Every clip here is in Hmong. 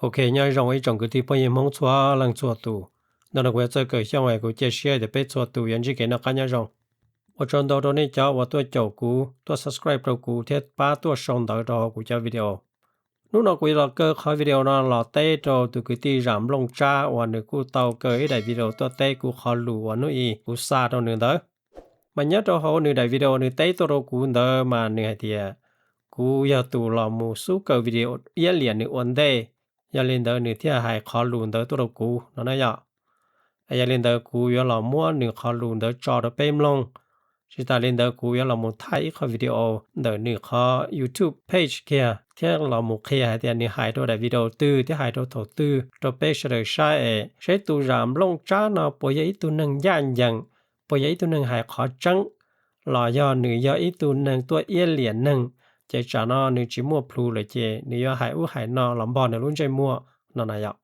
Ok, nyob zoo ib tsoom kwv tij phooj ywg Hmoob txhua leej txhua tus. Ntawm no kuv yog Txawj Kawm Xyooj es kuv cia siab tias peb txhua tus yuav ntsib kev noj qab nyob zoo. Ua tsaug ntau rau nej cov uas tuaj caum kuv, tuaj subscribe rau kuv thiab pab tuaj sau ntawv rau hauv kuv cov video. Hnub no kuv yuav los kaw qhov video no los teb rau tus kwv tij Zam Nplooj Tsab uas nws kuj tau kaw ib daim video tuaj teb kuv qhov lus uas hnub i kuv xa rau nws ntawd. Mas nyob rau hauv nws daim video nws teb tuaj rau kuv ntawd mas nws hais tias kuv yog tus los mus xub kaw video iab liam nws ua ntej, yog li ntawd nws thiaj hais qhov lus ntawd tuaj rau kuv no na yom. Yog li ntawd kuv yuav los muab nws qhov lus ntawd tso rau peb mloog. Tsis tas li ntawd kuv yuav los mus thaij ib qho video ntawm nws qhov YouTube page kiag thiab los mus qhia hais tias nws hais rau daim video twg thiab hais rau thaum twg rau peb sawv daws saib es seb tus Zam Nplooj Tsab no puas yog ib tug neeg ncaj ncees, puas yog ib tug neeg hais qhov tseeb, los yog nws yog ib tug neeg tuaj iab liam neeg, ces tsam no nws tsis muaj plhus lawm ces nws yuav hais ub hais no los npog nws lub ntsej muag no na yom.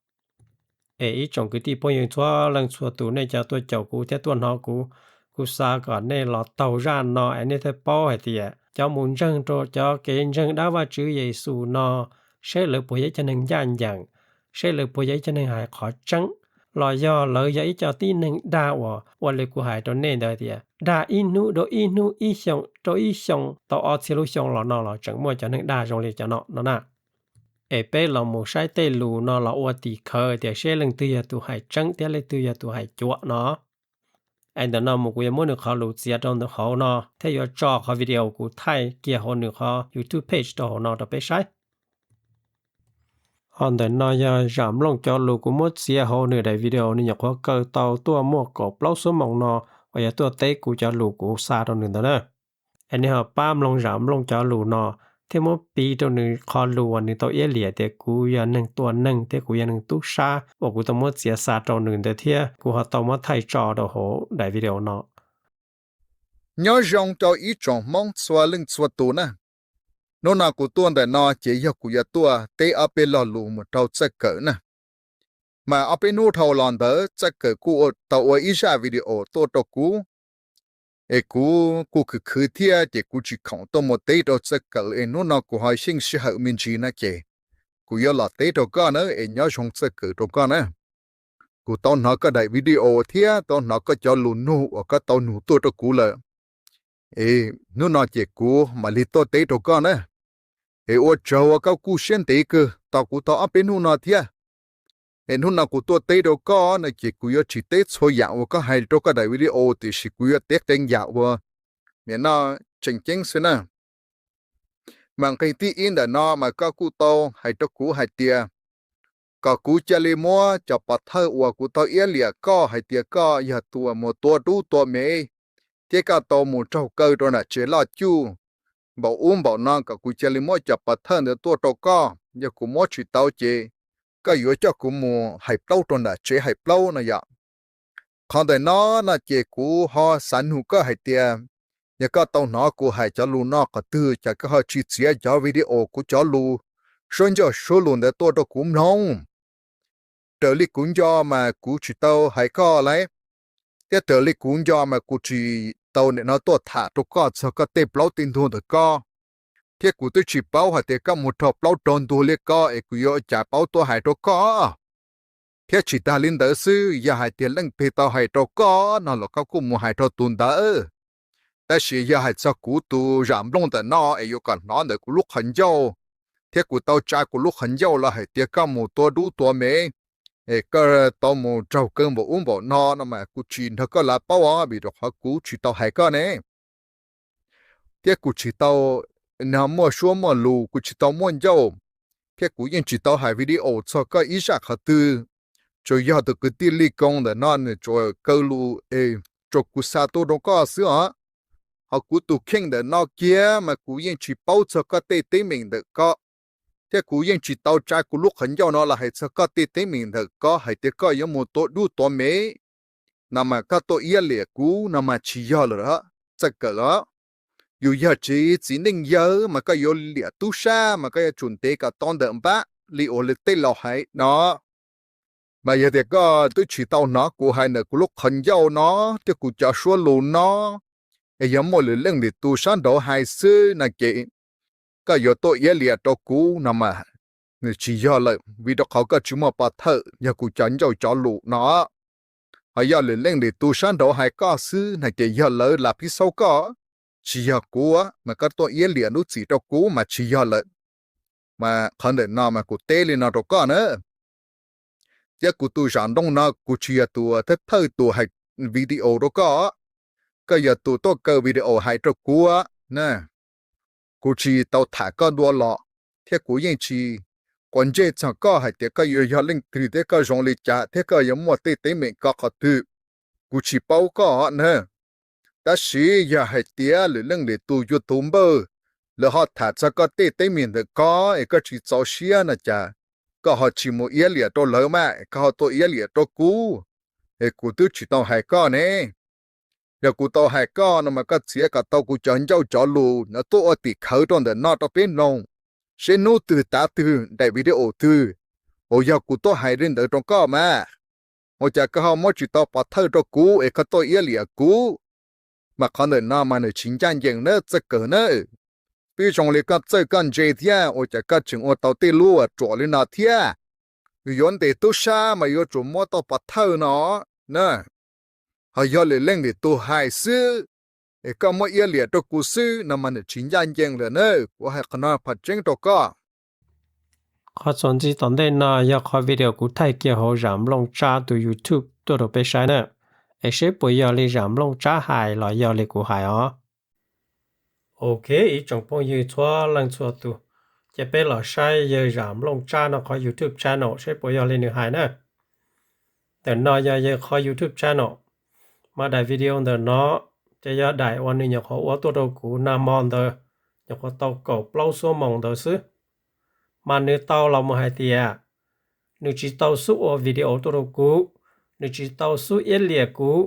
Es ib tsoom kwv tij phooj ywg txhua leej txhua tus, nej cov tuaj caum kuv thiab tuaj hnov kuv, kuv xav kom nej los taug zaj no es nej thiaj paub hais tias cov mus ntseeg rau cov kev ntseeg dab Vajtswv Yexus no, seb lawv puas yog ib cov neeg ncaj ncees, seb lawv puas yog ib cov neeg hais qhov tseeb, los yog lawv yog ib co tib neeg dag uas ua li kuv hais rau nej ntawd tias dag ib hnub rau ib hnub, ib xyoo rau ib xyoo, tau ob txhiab lub xyoo los no los tseem muaj cov neeg dag zoo li cov no no na. Es peb los mus saib tej lus no los ua tim khawv tias seb leej twg yog tus hais tseeb thiab leej twg yog tus hais cuav no. Es ntawm no mus kuv yuav muab nws qhov lus txiav rau ntawm hauv no thiab yuav tso qhov video kuv thaij kiag hauv nws qhov YouTube page rau hauv no rau peb saib. Ho ntawm no yog Zam Nplooj cov lus kuv muab txiav hauv nws daim video nws nyuam qhuav kaw tau tuaj muaj kaum plaub xuab moos no uas yog tuaj teb kuv cov lus kuv xa rau nws ntawd na. Es nej ho pab mloog Zam Nplooj cov lus no thiab muab piv rau nws qhov lus uas nws tau iab liam tias kuv yog neeg tua neeg thiab kuv yog neeg tub sab uas kuv tau muab txiav xa rau nws ntawd thiab kuv ho tau muab thaij tso rau hauv daim video no. Nyob zoo rau ib tsoom Hmoob txhua leej txhua tus na. Hnub no kuv tuaj ntawm no ces yog kuv yuav tuaj teb ob peb lo lus mus rau Txawj Kawm na. Mas ob peb hnub dhau los ntawd Txawj Kawm kuj tau ua ib zaj video tuaj rau kuv, es kuv kuj khwv khwv thiab ces kuv tsis khoom tuaj mus teb rau Txawj Kawm es hnub no kuv ho xyeej sij hawm me ntsis na ces kuv yuav los teb rau koj na es nyob zoo Txawj Kawm rau koj na. Kuv tau hnov koj daim video thiab tau hnov koj cov lus nug uas koj tau nug tuaj rau kuv lawm. Es hnub no ces kuv mam li tuaj teb rau koj na. Es ua tsaug uas koj kuj siab ntev kawg tos kuv tau ob peb hnub no thiab. Es hnub no kuv tuaj teb rau koj no ces kuv yuav tsis teb txhua yam uas koj hais rau koj daim video tiam sis kuv yuav teb qee yam uas nim no tseem ceeb xwb na. Mas nqe thib ib ntawm no mas koj kuj tau hais rau kuv hais tias kom kuv cia li muab cov pov thawj uas kuv tau iab liam koj hais tias koj yog tus mus tua dub tua mev thiab koj tau mus raug kaw rau nram tsev loj cuj npaum ub npaum no kom kuv cia li muab cov pov thawj ntawd tuaj rau koj. Yog kuv muab tsis tau ces koj yuav coj kuv mus hais plaub rau nram tsev hais plaub no yom. Qhov ntawm no no ces kuv ho xav nug koj hais tias yog koj tau hnov kuv hais cov lus no qhov twg cas koj ho tsis txiav cov video kuv cov lus suab ncauj suab lus ntawd tuaj rau kuv mloog? Raws li kuv nco mas kuv tsis tau hais koj lauj, thiab raws li kuv nco mas kuv tsis tau nim no tuaj tham rau koj txog koj tej plaub tej ntug ntawm koj, thiab kuv twb tsis paub hais tias koj mus raug plaub raug ntug li ko es kuv yuav ua cas paub tuaj hais rau koj. Thiab tsis tas li ntawd xwb, yog hais tias leej twg tau hais rau koj no los koj kuj mus hais rau tus ntawd. Tab sis yog hais txog kuv tus Zam Nplooj ntawm no es yuav kom hnov ntawm kuv lub qhov ncauj, thiab kuv tau tsa kuv lub qhov ncauj los hais tias koj mus tua dub tua mev, es koj tau mus raug kaw npaum ub npaum no no mas kuv tsis nrog koj lav paub os, vim rau qhov kuv tsis tau hais koj ne. Thiab kuv tsis tau muaj suab muaj lus, kuv tsis tau muaj ncauj, thiab kuv yeej tsis tau hais video txog koj ib zaj qhov twg. Tsuas yog tus kwv tij Li Koos ntawm no nws tsuas kaw lus es tsuas kuv xa tuaj rau koj xwb os. Ho kuv tus kheej ntawm no kiag mas kuv yeej tsis paub txog koj tej teeb meem ntawm koj, thiab kuv yeej tsis tau tsa kuv lub qhov ncauj no los hais txog koj tej teeb meem ntawm koj hais tias koj yuav mus tua dub tua mev no mas koj tuaj iab liam kuv no mas tsis yog lawm, Txawj Kawm os. Yus yog tsev txiv neej yawg mas koj yuav liam tub sab mas koj yuav tsum ntev kom tau ntawm npab li uas tej laus hais no. Mas yog tias koj twb tsis tau hnov kuv hais ntawm kuv lub qhov ncauj no thiab kuv cov suab lus no, es yog muaj lwm leej lwm tus sab nraud hais xwb no ces koj yuav tuaj iab liam rau kuv no mas nws tsis yog lawm, vim rau qhov koj tsis muaj pov thawj, yog kuv cov ncauj cov lus no. Ho yog lwm leej lwm tus sab nraud hais koj xwb na ces yog lawv lam phib xaub koj, tsis yog kuv. Mas koj tuaj iab liam lub txim rau kuv mas tsis yog lawm. Mas qhov ntawm no mas kuv teb li no rau koj na. Thiab kuv tus zam nplooj no kuv tsis yog tus thawj thawj tus hais video rau koj, koj yog tus tuaj kaw video hais rau kuv na. Kuv tsis tau tham koj dua los, thiab kuv yeej tsis quav ntsej txog koj hais tias koj yuav yog leej twg thiab koj zoo li cas thiab koj yuav muaj tej teeb meem koj qhov twg, kuv tsis paub koj na. Tab sis yog hais tias lwm leej lwm tus yuav tus npawj, lawv ho tham txog koj tej teeb meem ntawm koj es koj tsis txaus siab no cas koj ho tsis mus iab liam rau lawv mas koj ho tuaj iab liam rau kuv, es kuv twb tsis tau hais koj ne. Yog kuv tau hais koj no mas koj txiav kom tau kuv cov ncauj cov lus no tuaj ua tim khawv rau ntawm no rau peb mloog, seb hnub twg tav twg daim video twg uas yog kuv tuaj hais li ntawd rau koj mas, ua cas koj ho muab tsis tau pov thawj rau kuv es koj tuaj iab liam kuv? Mas qhov ntawm no mas nws tsis ncaj ncees na txawj kawg na. Peb zoo li koj txawj koj ntse thiab ua cas koj tseem ua tau tej lub ruam li no thiab? Yuav ntes tub sab mas yuav tsum muab tau pov thawj no na. Ho yog lwm leej lwm tus hais xwb es koj muab iab liam rau kuv xwb no mas nws tsis ncaj ncees lawm na. Kuv hais qhov no phom tseeb rau koj. Qhov txuas ntxiv tom ntej no yog qhov video kuv thaij kiag hauv Zam Nplooj Tsab tus YouTube tuaj rau peb saib na. Es seb puas yog li Zam Nplooj Tsab hais los yog li kuv hais os. Ok, ib tsoom phooj ywg txhua leej txhua tus, ces peb los saib yawg Zam Nplooj Tsab no qhov YouTube channel seb puas yog li nws hais na. Ntawm no yog yawg qhov YouTube channel, mas daim video ntawm no ces yog daim uas nws nyuam qhuav ua tuaj rau kuv nag hmo ntawd, nyuam qhuav tau kaum plaub xuab moos ntawd xwb. Mas nws tau los mus hais tias nws tsis tau xub ua video tuaj rau kuv, nws tsis tau xub iab liam kuv,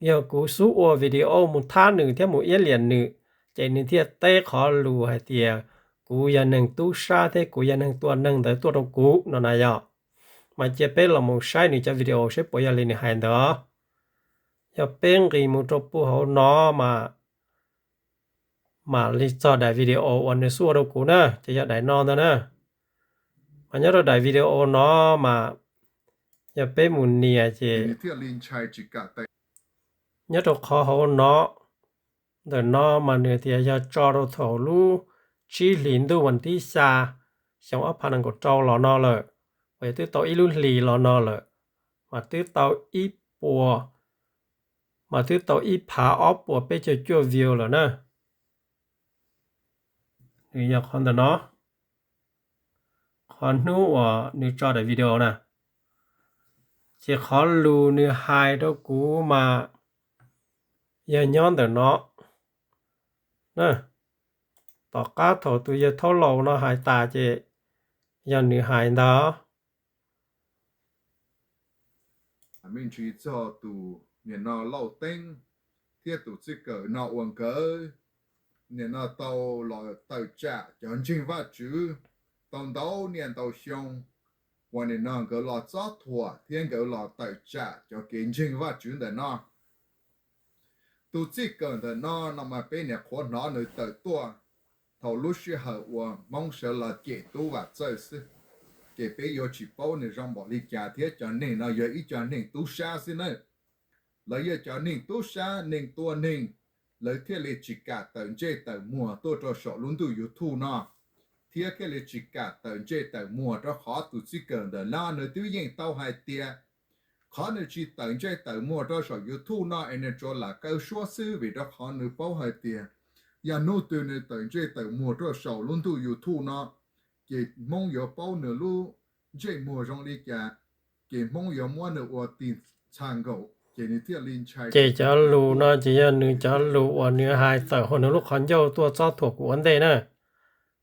yog kuv xub ua video mus thab nws thiab mus iab liam nws, ces nws thiaj teb qhov lus hais tias kuv yog neeg tub sab thiab kuv yog neeg tua neeg ntawd tuaj rau kuv no na yog. Mas cia peb los mus saib nws cov video seb puas yog li nws hais ntawd. Yog peb nqis mus rau puag hauv no mas mam li txog daim video uas nws xub ua rau kuv na, ces yog daim no ntag na. Mas nyob rau daim video no mas yog peb mus nias ces nyob rau qhov hauv no, ntawm no mas nws tias yog tso rau thaum lub tsib hlis ntuj vas thib xya xyoo ob phav nees nkaum rau los no lawm, uas yog twb tau ib lub hlis los no lawm, mas twb tau ib puas, mas twb tau ib phav ob puas peb caug cuaj view lawm na. Nws yog qhov ntawm no, qhov hnub uas nws tso daim video na, ces qhov lus nws hais rau kuv mas yog nyob ntawm no na. Tom qab thaum tus yawg Thaub Laus no hais tas ces yog nws hais ntag. Me ntsis txog tus niam no Lauj Teeb thiab tus txij kawm no uas nkawd niam no tau los tawm tsam cov ntseeg Vajtswv tau ntau niaj ntau xyoo, uas niam no nkawd los txob thuam thiab nkawd los tawm tsam cov kev ntseeg Vajtswv ntawm no. Tus txij kawm ntawm no no mas peb niam qhuav hnov nws tawm tuaj thaum lub sij hawm uas Hmoob sawv los cem Tub Vam Txawj xwb, ces peb yuav tsis paub nws zoo npaum li cas thiab cov neeg no yog ib co neeg tub sab xwb na. Lawv yog cov neeg tub sab, neeg tua neeg, lawv thiaj li tsis kam tawm ntsej tawm muag tuaj rau saum lub ntuj YouTube no, thiab thiaj li tsis kam tawm ntsej tawm muag rau qhov tus txij kawm ntawm no nws twb yeej tau hais tias qhov nws tsis tawm ntsej tawm muag rau saum YouTube no es nws tsuas lam kaw suab xwb, vim rau qhov nws paub hais tias yog hnub twg nws tawm ntsej tawm muag rau saum lub ntuj YouTube no, ces Hmoob yuav paub nws lub ntsej muag zoo li cas, ces Hmoob yuav muab nws ua tig txha nkaus, ces nws thiaj li ntshai. Ces cov lus no ces yog nws cov lus uas nws hais tawm hauv nws lub qhov ncauj tuaj txob thuam kuv ua ntej na.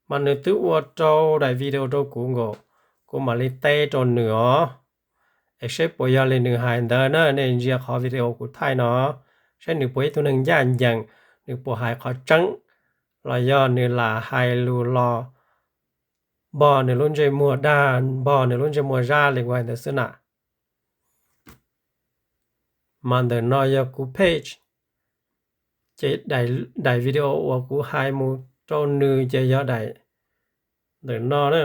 Mas nws twb ua rau daim video rau kuv nkaus, kuv mam li teb rau nws os. Es seb puas yog li nws hais ntawd na, nej ntsia qhov video kuv thaij no, saib nws puas ib tug neeg ncaj ncees, nws puas hais qhov tseeb, los yog nws lam hais lus los npog nws lub ntsej muag dag, npog nws lub ntsej muag zab li kuv hais ntawd xwb na. Mas ntawm no yog kuv page, ces daim video uas kuv hais mus rau nws ces yog daim ntawm no na.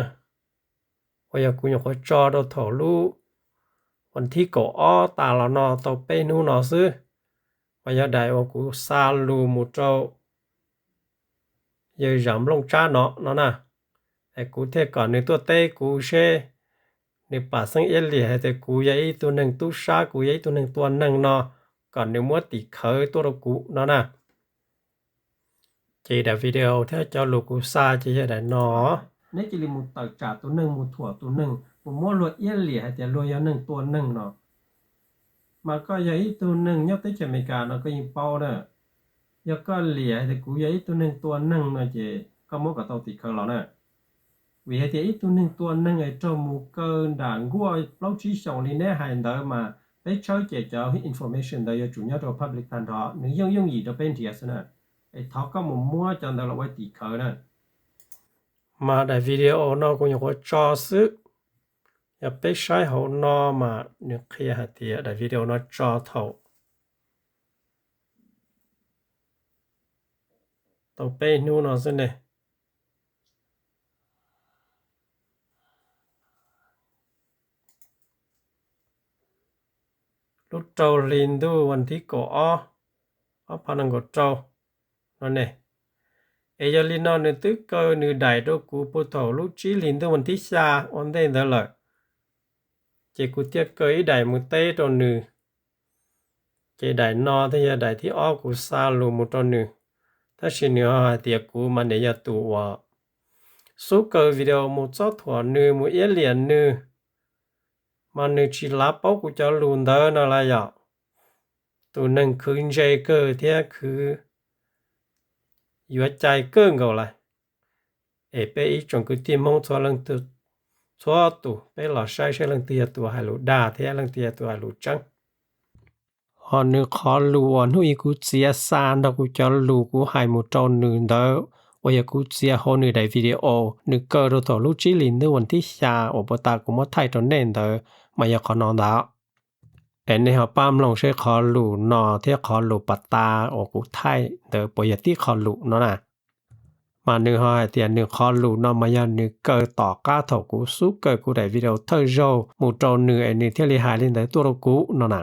uas yog kuv nyuam qhuav tso rau thaum lub vas thib kaum ob tas los no tau peb hnub no xwb, mas yog daim uas kuv xa lus mus rau yawg Zam Nplooj Tsab no no na. Es kuv thiaj kom nws tuaj teb kuv seb nws pam xeeb iab liam hais tias kuv yog ib tug neeg tub sab, kuv yog ib tug neeg tua neeg no, kom nws muab tim khawv tuaj rau kuv no na. Ces daim video thiab cov lus kuv xa ces yog daim no. Neb cia li mus tawm tsam tus neeg, mus thuam tus neeg, mus muab luag iab liam hais tias luag yog neeg tua neeg no. Mas koj yog ib tug neeg nyob teb chaws Amelikas no koj yeej paub na. Yog koj liam hais tias kuv yog ib tug neeg tua neeg no ces koj muab kom tau tim khawv los na. Vim hais tias ib tug neeg tua neeg es raug mus kaw nram nkuaj plaub tsib xyoos li neb hais ntawd mas peb tshawb ces cov information ntawd yuav tsum nyob rau public tag nrho, nws yooj yooj yim rau peb nrhiav xwb na. Es thov koj mus muab cov ntawd los ua tim khawv na. Mas daim video no kuv nyuam qhuav tso xwb. Yog peb saib hauv no mas nws qhia hais tias daim video no tso thaum tau peb hnub no xwb ne. Lub rau hli ntuj vas thib kaum ob, ob phav nees nkaum rau no ne. Es yog li no nws twb kaw nws daim rau kuv puag thaum lub tsib hli ntuj vas thib xya ua ntej ntawd lawm. Ces kuv thiaj kaw ib daim mus teb rau nws. Ces daim no thiaj yog daim thib ob kuv xa lus mus rau nws. Tab sis nws ho hais tias kuv mas niam yog tus uas xub kaw video mus txob thuam nws, mus iab liam nws, mas nws tsis lav paub kuv cov lus ntawd no lawm yom. Tus neeg khwv ntse kawg thiab khwv yuav cai kawg nkaus lawm. Es peb ib tsoom kwv tij Hmoob txhua leej twg, txhua tus peb los saib seb leej twg yog tus hais lus dag thiab leej twg yog tus hais lus tseeb. Ho nws qhov lus uas hnub ib kuv txiav xa nrog kuv cov lus kuv hais mus rau nws ntawd, uas yog kuv txiav hauv nws daim video nws kaw rau thaum lub tsib hlis ntuj vas thib xya uas puag ta kuv muab thaij rau nej ntawd, mas yog qhov no ntag. Es nej ho pab mloog seb qhov lus no thiab qhov lus pas tas uas kuv thaij ntawd puas yog tib qho lus no na. Mas nws ho hais tias nws qhov lus no mas yog nws kaw tom qab thaum kuv xub kaw kuv daim video thawj zaug mus rau nws es nws thiaj li hais li ntawd tuaj rau kuv no na.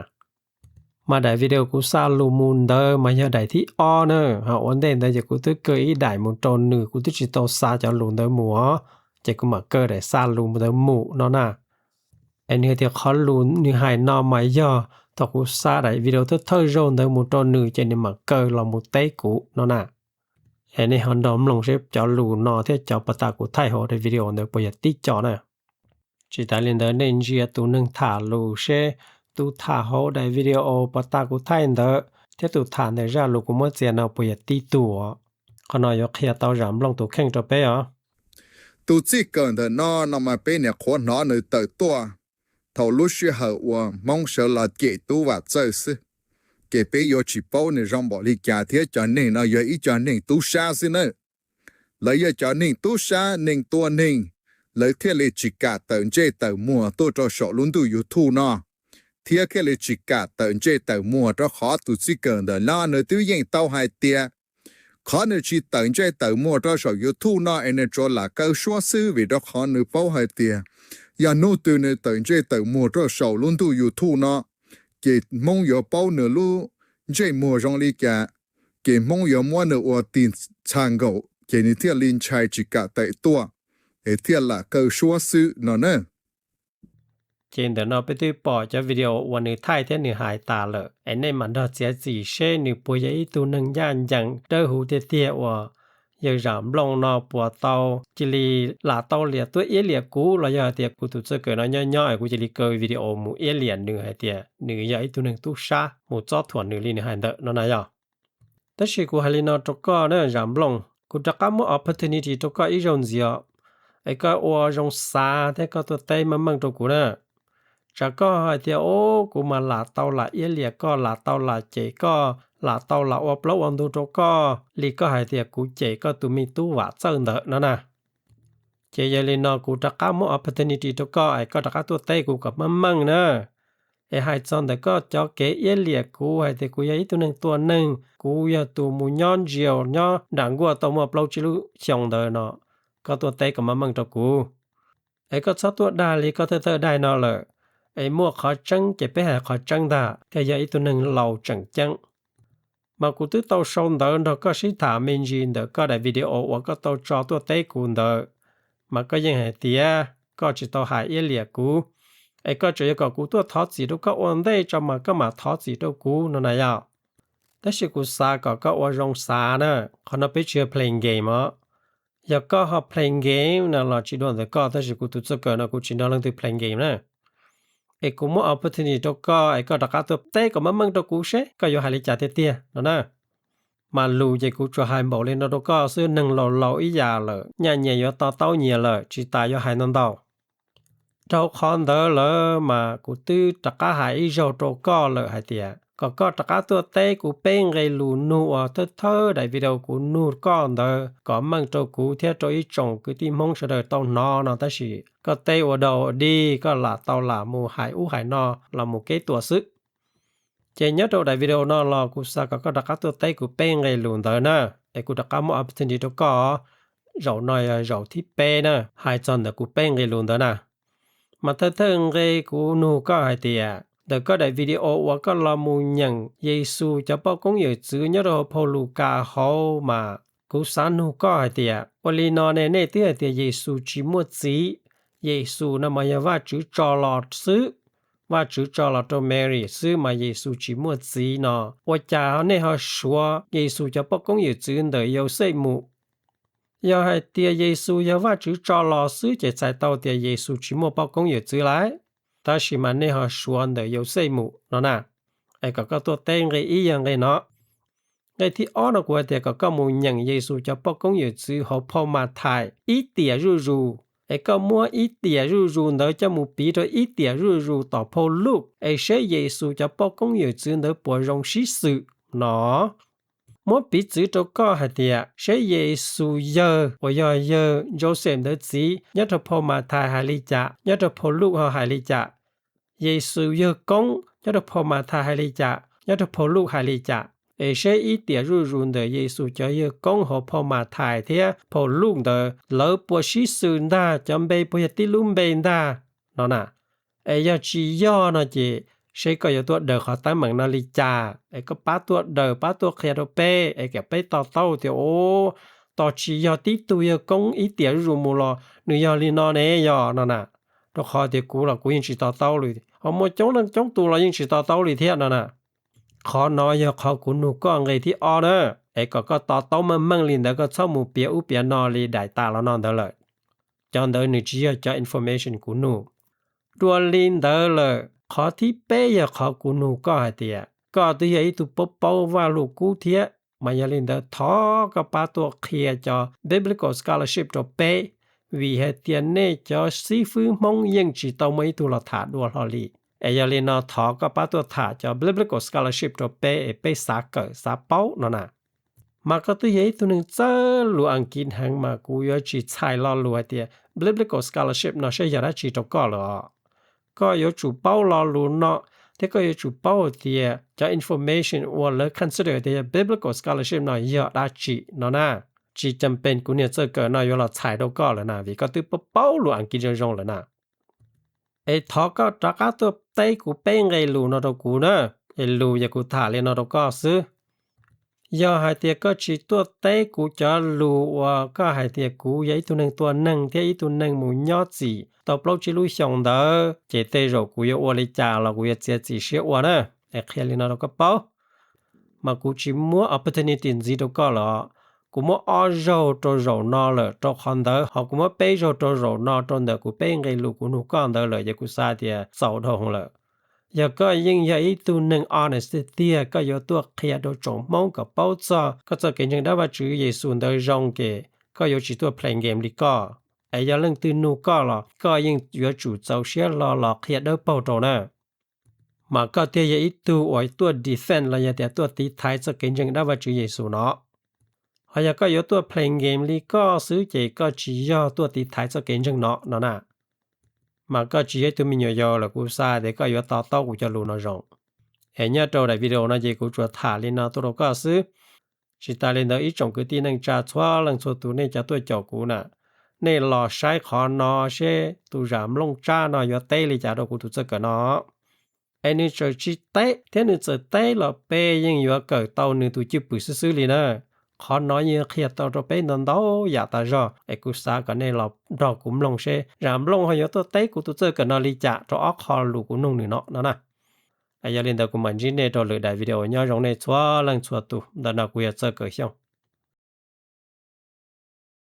Mas daim video kuv xa lus mus ntawd mas yog daim thib ob na, ho ua ntej ntawd ces kuv twb kaw ib daim mus rau nws, kuv twb tsis tau xa cov lus ntawd mus os, ces kuv mam kaw daim xa lus ntawd mus no na. Es nws tias qhov lus nws hais no mas yog thaum kuv xa daim video thawj thawj zaug ntawd mus rau nws ces nws mam kaw los mus teb kuv no na. Es nej ho nrog mloog seb cov lus no thiab cov pas tas kuv thaij hauv daim video ntawd puas yog tib co na. Tsis tas li ntawd nej ntsia tus neeg tham lus seb tus tham hauv daim video pas tas kuv thaij ntawd thiab tus tham ntawm zaj lus kuv muab txiav no puas yog tib tug. Qhov no yuav qhia tau Zam Nplooj tus kheej rau peb os. Tus txij kawm ntawm no no mas peb niam qhuav hnov nws tawm tuaj thaum lub sij hawm uas Hmoob sawv los cem Tub Vam Txawj xwb, ces peb yuav tsis paub nws zoo npaum li cas thiab cov neeg no yog ib co neeg tub sab xwb na. Lawv yog cov neeg tub sab, neeg tua neeg, lawv thiaj li tsis kam tawm ntsej tawm muag tuaj rau saum lub ntuj YouTube no, thiab thiaj li tsis kam tawm ntsej tawm muag rau qhov tus txij kawm ntawm no nws twb yeej tau hais tias qhov nws tsis tawm ntsej tawm muag rau saum YouTube no es nws tsuas lam kaw suab xwb, vim rau qhov nws paub hais tias yog hnub twg nws tawm ntsej tawm muag rau saum lub ntuj YouTube no, ces Hmoob yuav paub nws lub ntsej muag zoo li cas, ces Hmoob yuav muab nws ua tig txha nkaum, ces nws thiaj li ntshai tsis kam tawm tuaj, es thiaj lam kaw suab xwb no na. Ces ntawm no peb twb pom cov video uas nws thaij thiab nws hais tas lawm, es nej mam nrog txiav txim seb nws puas yog ib tug neeg ncaj ncees dawb huv tiag tiag uas yawg Zam Nplooj no puas tau cia li lam tau liam tuaj iab liam kuv, los yog hais tias kuv tus txij kawm no nyob nyob es kuv cia li kaw video mus iab liam nws hais tias nws yog ib tug neeg tub sab mus txob thuam nws li nws hais ntawm no na yog. Tab sis kuv hais li no rau koj na Zam Nplooj, kuv rov qab muab opportunity rau koj ib zaug ntxiv os, es koj ua zoo xav thiab koj tuaj teb meej meej rau kuv na. Tsam koj hais tias, o, kuv mas lam tau lam iab liam koj, lam tau lam cem koj, lam tau lam ua plaub ua ntug rau koj li koj hais tias kuv cem koj tus me tub Vam Txawj ntawd no na. Ces yog li no kuv rov qab muab opportunity rau koj es koj rov qab tuaj teb kuv kom meej meej na. Es hais txog ntawm koj cov kev iab liam kuv hais tias kuv yog ib tug neeg tua neeg, kuv yog tus mus nyob ntsia nyob nram nkuaj tau muaj plaub tsib lub xyoo ntawd no, koj tuaj teb kom meej meej rau kuv. Es koj txhob tuaj dag li koj thawj thawj daig no lawm. Es muaj qhov tseeb ces peb hais qhov tseeb ntag thiaj yog ib tug neeg laus tseem ceeb. Mas kuv twb tau sau ntawv nrog koj sib tham me ntsis ntawm koj daim video uas koj tau tso tuaj teb kuv ntawd, mas koj yeej hais tias koj tsis tau hais iab liam kuv, es koj tseem yuav kom kuv tuaj thov txim rau koj ua ntej tso mas koj mam thov txim rau kuv no na yog. Tab sis kuv xav kom koj ua zoo xav na, qhov no peb tsis yog play game os. Yog koj ho play game no los tsis dua ntawm koj, tab sis kuv tus txoj kawm no kuv tsis nrog leej twg play game na. Es kuv muab opportunity rau koj es koj rov qab tuaj teb kom meej meej rau kuv seb koj yuav hais li cas tiag tiag no na. Mas lus ces kuv tsuas hais npaum li no rau koj xwb, neeg laus laus ib yam lawm, nyaj nyias yuav to taub nyias lawm, tsis tas yuav hais ntau ntau. Dhau qhov ntawd lawm mas kuv twb rov qab hais ib zaug rau koj lawm hais tias kom koj rov qab tuaj teb kuv peb nqe lus nug uas thawj thawj daim video kuv nug koj ntawd kom meej rau kuv thiab rau ib tsoom kwv tij Hmoob sawv daws tau hnov no, tab sis koj teb ua dog ua dig, koj lam tau lam mus hais ub hais no los mus keb tuam xwb. Ces nyob rau daim video no los kuv xav kom koj rov qab tuaj teb kuv peb nqe lus ntawd na, es kuv rov qab muab opportunity rau koj. Zaum no yog zaum thib peb na, hais txog ntawm kuv peb nqe lus ntawd na. Mas thawj thawj nqe kuv nug koj hais tias ntawm koj daim video uas koj los mus nyeem Yexus cov poj koob yawm txwv nyob rau hauv phau Lukas hauv mas kuv xav nug koj hais tias ua li no ne, nej twb hais tias Yexus tsis muaj txiv, Yexus no mas yog Vajtswv tso los xwb, Vajtswv tso los rau Mary xwb mas Yexus tsis muaj txiv no, ua cas nej ho suav Yexus cov poj koob yawm txwv ntawm Yauxej mus? Yog hais tias Yexus yog Vajtswv tso los xwb ces txhais tau tias Yexus tsis muaj poj koob yawm txwv lawm, tab sis mas nej ho suav ntawm Yauxej mus no na. Es kom koj tuaj teb nqe ib yog nqe no. Nqe thib ob no kuv hais tias kom koj mus nyeem Yexus cov poj koob yawm txwv hauv phau Mathais ib tiam zuj zus, es koj muab ib tiam zuj zus ntawd coj mus piv rau ib tiam zuj zus tom phau Luke es seb Yexus cov poj koob yawm txwv ntawd puas zoo sib xws no. Muab piv txwv rau koj hais tias seb Yexus yawg uas yog yawg Joseph ntawd txiv nyob rau phau Mathais hais li cas, nyob rau phau Luke ho hais li cas. Yexus yawg koob nyob rau phau Mathais hais li cas, nyob rau phau Luke hais li cas. Es seb ib tiam zuj zus ntawm Yexus cov yawg koob hauv phau Mathais thiab phau Luke ntawd lawv puas sib xws ntag, cov npe puas yog tib lub npe ntag no na. Es yog tsis yog no ces seb koj yuav tuaj daws qhov teeb meem no li cas, es koj pab tuaj daws pab tuaj qhia rau peb es kom peb to taub tias ua tos tsis yog tib tug yawg koob ib tiam zuj zus mus los nws yog li no ne yog no na. Rau qhov tias kuv los kuv yeej tsis to taub li, ho muaj coob leej coob tus los yeej tsis to taub li thiab no na. Qhov no yog qhov kuv nug koj nqe thib ob na, es kom koj to taub meej meej li ntawd, koj txhob mus piav ub piav no li daim tas los no ntawd lawm. Cov ntawd nws tsis yog cov information kuv nug. Dua li ntawd lawm, qhov thib peb yog qhov kuv nug koj hais tias koj twb yog ib tug paub paub Vaj Lug Kub thiab, mas yog li ntawd thov koj pab tuaj qhia cov biblical scholarship rau peb, vim hais tias nej cov xib fwb Hmoob yeej tsis tau muaj ib tug los tham dua hlo li. Es yog li no thov koj pab tuaj tham cov biblical scholarship rau peb es peb xav kawm xav paub no na. Mas koj twb yog ib tug neeg txawj lus Askiv heev mas kuv yuav tsis txhais lo lus hais tias biblical scholarship no saib yog dab tsi rau koj lawm os. Koj yuav tsum paub lo lus no, thiab koj yuav tsum paub hais tias cov information uas lawv consider tias yog biblical scholarship no yog dab tsi no na. Tsis cam pees kuv niag txawj kawm no yuav los txhais rau koj lawm na, vim koj twb paub paub lus Askiv zoo zoo lawm na. Es thov koj rov qab tuaj teb kuv peb nqe lus no rau kuv na. Es lus yog kuv tham li no rau koj xwb. Yog hais tias koj tsis tuaj teb kuv cov lus uas koj hais tias kuv yog ib tug neeg tua neeg thiab ib tug neeg mus nyob txim tau plaub tsib lub xyoo ntawd, ces tej zaum kuv yuav ua li cas los kuv yuav txiav txim siab ua na. Es qhia li no rau koj paub. Mas kuv tsis muab opportunity ntxiv rau koj lawm. Kuv muab ob zaug rau zaum no lawm rau qhov ntawd, ho kuv muab peb zaug rau zaum no rau ntawm kuv peb nqe lus kuv nug koj ntawd lawm, ces kuv xav tias txaus dhau lawm. Yog koj yeej yog ib tug neeg honest tiag tiag, koj yuav tuaj qhia rau tsoom Hmoob kom paub txog koj txoj kev ntseeg dab Vajtswv Yexus ntawd zoo, ces koj yuav tsis tuaj play game li koj. Es yog leej twg nug koj los koj yeej yuav tsum txaus siab hlo los qhia dawb paug rau na. Mas koj thiaj yog ib tug uas tuaj defend los yog tias tuaj tiv thaiv txoj kev ntseeg dab Vajtswv Yexus no. Ho yog koj yuav tuaj play game li koj xwb ces koj tsis yog tuaj tiv thaiv txoj kev ntseeg no no na. Mas koj tsis yog ib tug me nyuam yaus lawm, kuv xav tias koj yuav to taub kuv cov lus no zoo. Es nyob rau daim video no ces kuv tsuas tham li no tuaj rau koj xwb. Tsis tas li ntawd ib tsoom kwv tij neej tsa txhua leej txhua tus nej cov tuaj caum kuv na, nej los saib qhov no seb tus Zam Nplooj Tsab no yuav teb li cas rau kuv tus txawj kawm no. Es nws txawm tsis teb thiab nws txawm teb los peb yeej yuav kawm tau nws tus cwj pwm xwb xwb li na. Qhov no yeej qhia tau rau peb ntau ntau yam tas zog es kuv xav kom nej los nrog kuv mloog seb Zam Nplooj ho yuav tuaj teb kuv tus txawj kawm no li cas rau ob qho lus kuv nug nws no no na. Yog li ntawd kuv mam ntsib nej rau lwm daim video, nyob zoo nej txhua leej txhua tus. Ntawm no kuv yog Txawj Kawm Xyooj.